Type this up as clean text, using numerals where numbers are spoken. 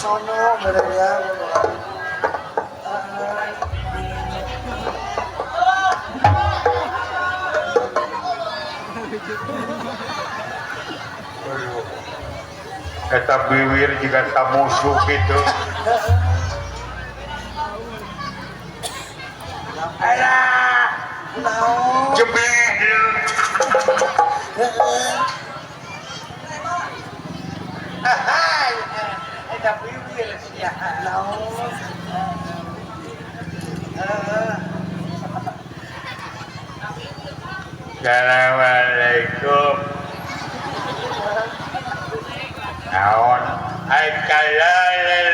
Sono bener ya. Eta biwir juga samusuh gitu. Alah, jebeh. Eta biwir sia. Naon? Assalamualaikum. Naon? Ai kala.